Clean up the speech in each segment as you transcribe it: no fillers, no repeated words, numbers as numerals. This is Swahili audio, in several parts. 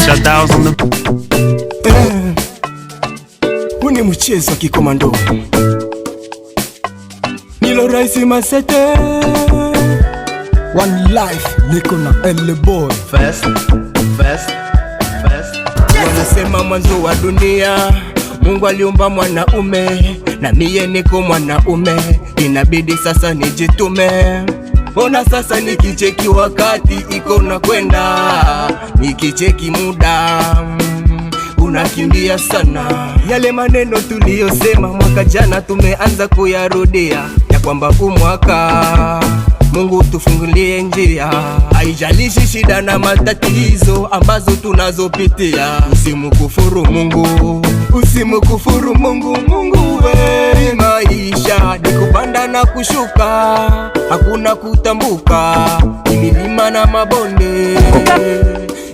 Shutdowns on the Eh, huu ni mchezo wa kikomando. Nilo Raisi Masete. One life, niko na L boy. First, first, first. Wanasema mwanzo wa dunia Mungu aliumba mwanaume, na miye niko mwanaume, inabidi sasa nijitume. Mbona sasa nikicheki wakati iko na kwenda, nikicheki muda unakimbia sana. Yale maneno tuliyosema mwaka jana tumeanza kuyarudia, ya kwamba huu mwaka Mungu tufungulie njia, haijalishi shida na matatizo ambazo tunazopitia. Usimkufuru Mungu, usimkufuru Mungu. Mungu we, maisha ni kupanda na kushuka, hakuna kutambuka, ni milima na mabonde.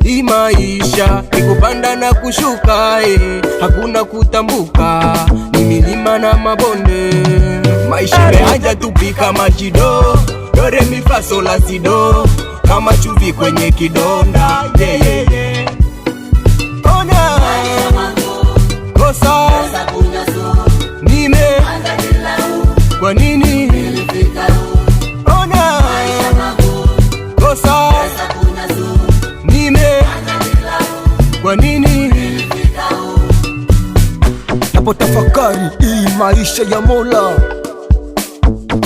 Hii maisha ni kupanda na kushuka, hakuna kutambuka, ni milima na mabonde. Maisha imeanja tupika majido do re mi fa sol la si do, kama chumvi kwenye kidonda, yeah, yeah, yeah. Ona kosa nime kwa nini, ona kosa nime kwa nini. Napotafakari hii maisha ya Mola,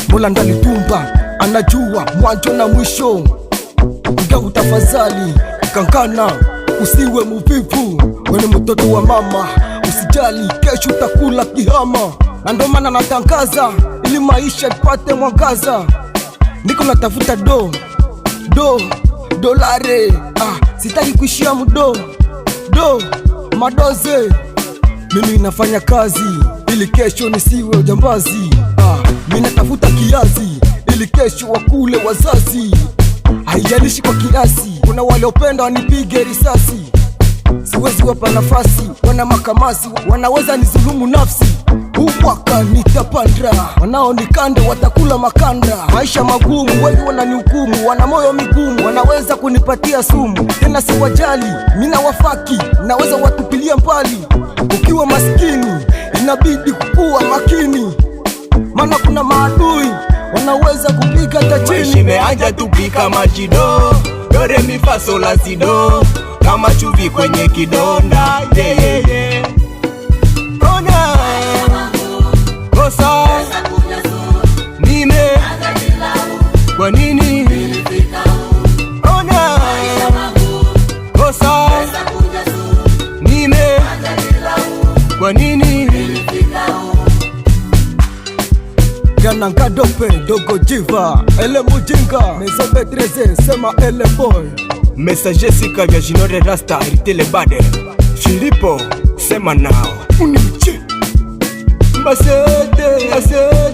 Mola ndo alitumba, anajua mwanzo na mwisho. Mgau tafadhali, kankana, usiwe muvivu, wewe ni mtoto wa mama, usijali kesho utakula kihama. Na ndo maana natangaza ili maisha ipate mwangaza. Niko natafuta do do dolare, sitaki kuishia mdo do madoze. Mimi nafanya kazi ili kesho nisiwe ujambazi. Mimi natafuta kiazi ili kesho wakule wazazi. Haijalishi kwa kiasi, kuna waliopenda wanipige risasi, siwezi wapa nafasi. Wana makamasi wanaweza nizulumu nafsi. Huu mwaka nitapanda, wanaonikanda watakula makanda. Maisha magumu, wengi wananihukumu, wana moyo migumu, wanaweza kunipatia sumu. Tena siwajali, mina wafaki, naweza watupilia mbali. Ukiwa maskini inabidi kuwa makini, maana kuna maadui wanaweza kupiga hata Maisha chini. imeanja tupika majido do re mi fa sol la si do, kama chumvi kwenye kidonda, yeah, yeah, yeah. Ona kosa nime kwa nini, ona kosa nime kwa nini. Gananga dope dogo jiva ele mujinga mezobe treze sema ele boy. Messager sika vya Jinore Rasta Ritele Bade Filipo sema nao Uniche Masete Masete.